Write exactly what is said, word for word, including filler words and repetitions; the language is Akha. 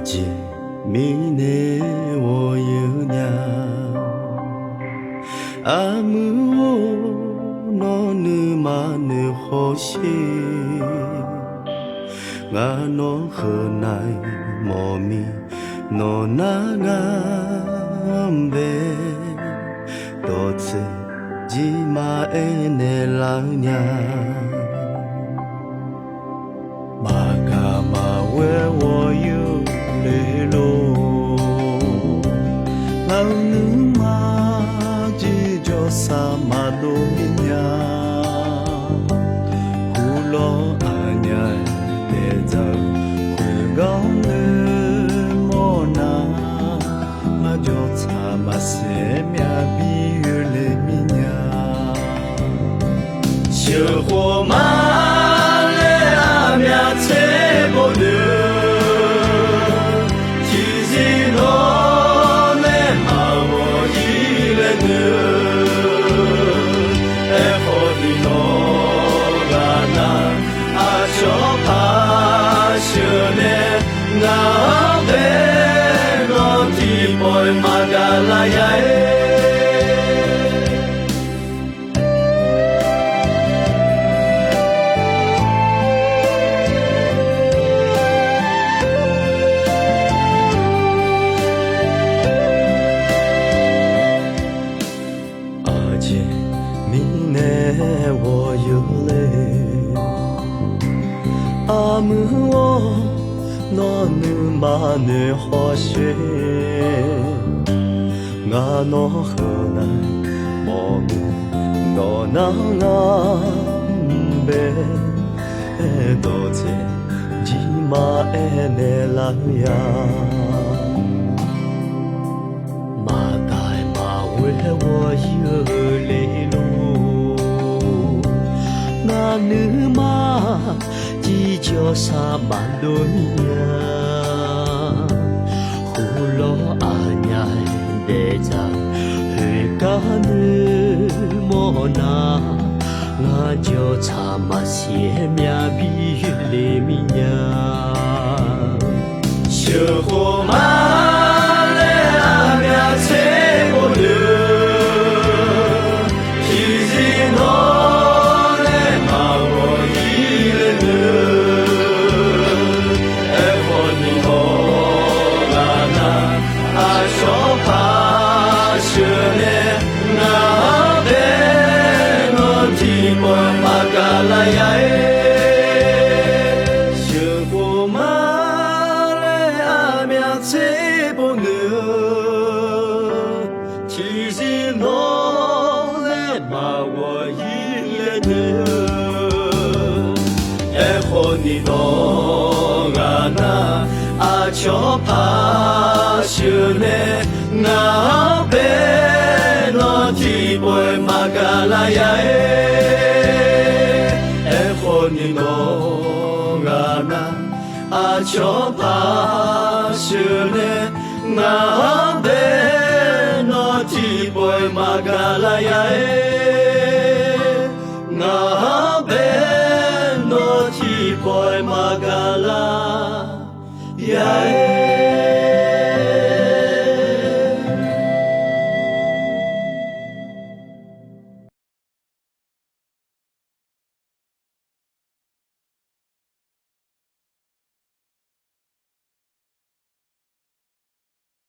Aqjeq mirnae ghof-eu nya. Armuir-or, nawr nuima noeq hawsher. Ngar nawr heunav mawf mir, nawq nar ngar-anr bae dawqtsuif jir ma aernaeq lar-eu nya. Maqgaq maqghoer ghawqyoer le lor. Ngaq-euq nuima tiqjawr sar maqdov mir nya. Heulof aqnyaf daefdzaq khoergar-anr noeqmawr nar, ngar jawr tsaq maqsiq-aer myavbi oe le mir nya. Sheuqkhof ma laer aqmyaq tser pov noeq, tiqzir nawr nae maqghawq-ir laer noeq. Aerkhawf ni nawq ghaq nar, aqcawq paq sheuq nae ngaq-anr bae nawr tiqpawf-iq maqgaq lar ya-ir. Aqjeq mirnae ghawqyoer le. Armuir-or, nawr nuima noeq hawsher. Ngar nawr heunav mawf mir, nawq nar ngar-anr bae dawqtsuif jir ma aernaeq lar-eu ya. Maqgaq maqghoer ghawqyoer le lor. Ngaq nuima tiqjawr sar maqdov mir nya. Heulof aqnyaf daefdzaq khoergar noeqmawr nar, ngar jawr tsaq maqsiq-aer myavbi oe le mir nya. Sheuqkhof ma laer aqmyaq tser pov noeq, tiqzir nawr nae maqghawq-ir laer noeq. Aerkhawf ni nawq ghaq nar, aqcawq paq sheuq nae ngaq-anr bae nawr tiqpawf-iq maqgaq lar ya-ir. Sheuqkhof ma laer aqmyaq tser pov noeq, tiqzir nawr nae maqghawq-ir laer noeq. Aerkhawf ni nawq ghaq nar, aqcawq paq sheuq nae ngaq-anr bae nawr tiqpawf-iq maqgaq lar ya-ir. Aerkhawf ni nawq ghaq nar, aqcawq paq sheuq nae ngaq-anr bae nawr tiqpawf-iq maqgaq lar ya-ir. Ngaq-anr bae nawr tiqpawf-iq maqgaq lar ya-ir.